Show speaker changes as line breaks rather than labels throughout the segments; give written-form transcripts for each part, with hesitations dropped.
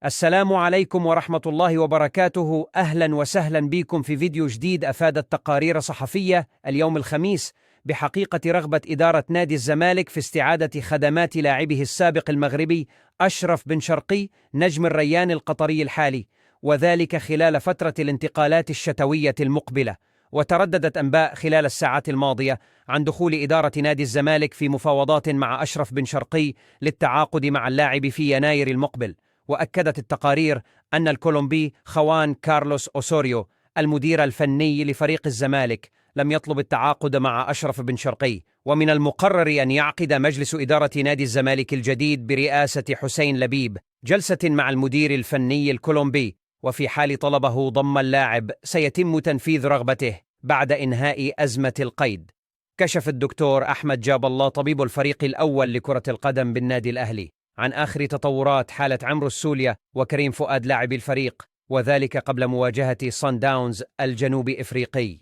السلام عليكم ورحمة الله وبركاته. أهلا وسهلا بكم في فيديو جديد أفادت تقارير صحفية اليوم الخميس بحقيقة رغبة إدارة نادي الزمالك في استعادة خدمات لاعبه السابق المغربي أشرف بن شرقي نجم الريان القطري الحالي، وذلك خلال فترة الانتقالات الشتوية المقبلة. وترددت أنباء خلال الساعات الماضية عن دخول إدارة نادي الزمالك في مفاوضات مع أشرف بن شرقي للتعاقد مع اللاعب في يناير المقبل. وأكدت التقارير أن الكولومبي خوان كارلوس أوسوريو المدير الفني لفريق الزمالك لم يطلب التعاقد مع أشرف بن شرقي، ومن المقرر أن يعقد مجلس إدارة نادي الزمالك الجديد برئاسة حسين لبيب جلسة مع المدير الفني الكولومبي، وفي حال طلبه ضم اللاعب سيتم تنفيذ رغبته بعد إنهاء أزمة القيد. كشف الدكتور أحمد جاب الله طبيب الفريق الأول لكرة القدم بالنادي الأهلي عن آخر تطورات حالة عمرو السولية وكريم فؤاد لاعبي الفريق، وذلك قبل مواجهة صن داونز الجنوب إفريقي.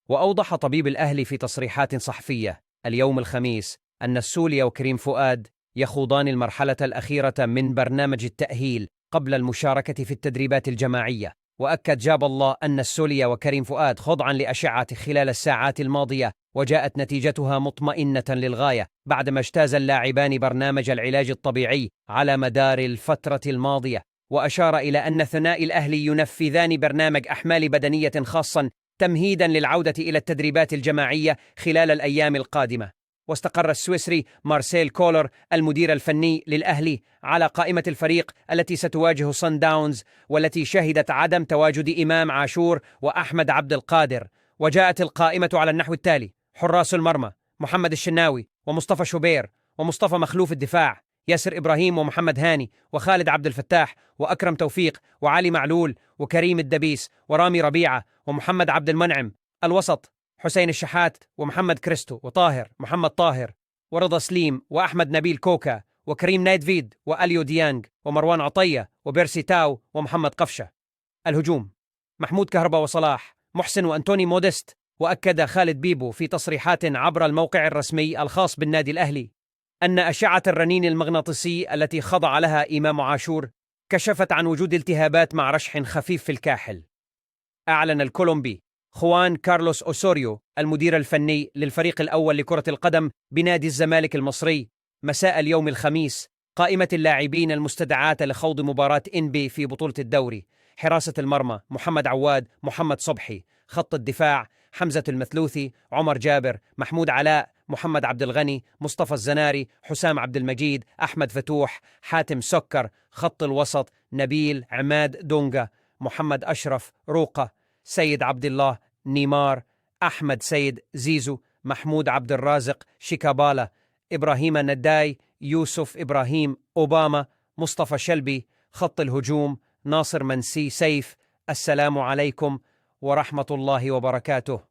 وأوضح طبيب الأهلي في تصريحات صحفية اليوم الخميس أن السولية وكريم فؤاد يخوضان المرحلة الأخيرة من برنامج التأهيل قبل المشاركة في التدريبات الجماعية. وأكد جاب الله أن السولية وكريم فؤاد خضعا لأشعة خلال الساعات الماضية، وجاءت نتيجتها مطمئنة للغاية بعدما اجتاز اللاعبان برنامج العلاج الطبيعي على مدار الفترة الماضية. وأشار إلى أن ثنائي الأهلي ينفذان برنامج أحمال بدنية خاصا تمهيدا للعودة إلى التدريبات الجماعية خلال الأيام القادمة. واستقر السويسري مارسيل كولر المدير الفني للأهلي على قائمة الفريق التي ستواجه صن داونز، والتي شهدت عدم تواجد إمام عاشور وأحمد عبد القادر. وجاءت القائمة على النحو التالي: حراس المرمى محمد الشناوي ومصطفى شوبير ومصطفى مخلوف الدفاع، ياسر إبراهيم ومحمد هاني وخالد عبد الفتاح وأكرم توفيق وعلي معلول وكريم الدبيس ورامي ربيعة ومحمد عبد المنعم. الوسط حسين الشحات ومحمد كريستو وطاهر محمد طاهر ورضا سليم وأحمد نبيل كوكا وكريم نايدفيد وأليو ديانج ومروان عطية وبيرسي تاو ومحمد قفشة. الهجوم محمود كهربا وصلاح محسن وأنتوني موديست. وأكد خالد بيبو في تصريحات عبر الموقع الرسمي الخاص بالنادي الأهلي أن أشعة الرنين المغناطيسي التي خضع لها إمام عاشور كشفت عن وجود التهابات مع رشح خفيف في الكاحل. أعلن الكولومبي خوان كارلوس أوسوريو المدير الفني للفريق الأول لكرة القدم بنادي الزمالك المصري مساء اليوم الخميس قائمة اللاعبين المستدعاة لخوض مباراة إنبي في بطولة الدوري: حراسة المرمى محمد عواد، محمد صبحي. خط الدفاع حمزة المثلوثي، عمر جابر، محمود علاء، محمد عبد الغني، مصطفى الزناري، حسام عبد المجيد، أحمد فتوح، حاتم سكر. خط الوسط نبيل عماد دونجا، محمد أشرف روقة، سيد عبد الله نيمار، أحمد سيد زيزو، محمود عبد الرازق شيكابالا، إبراهيم نداي، يوسف إبراهيم أوباما، مصطفى شلبي. خط الهجوم ناصر منسي سيف. السلام عليكم ورحمة الله وبركاته.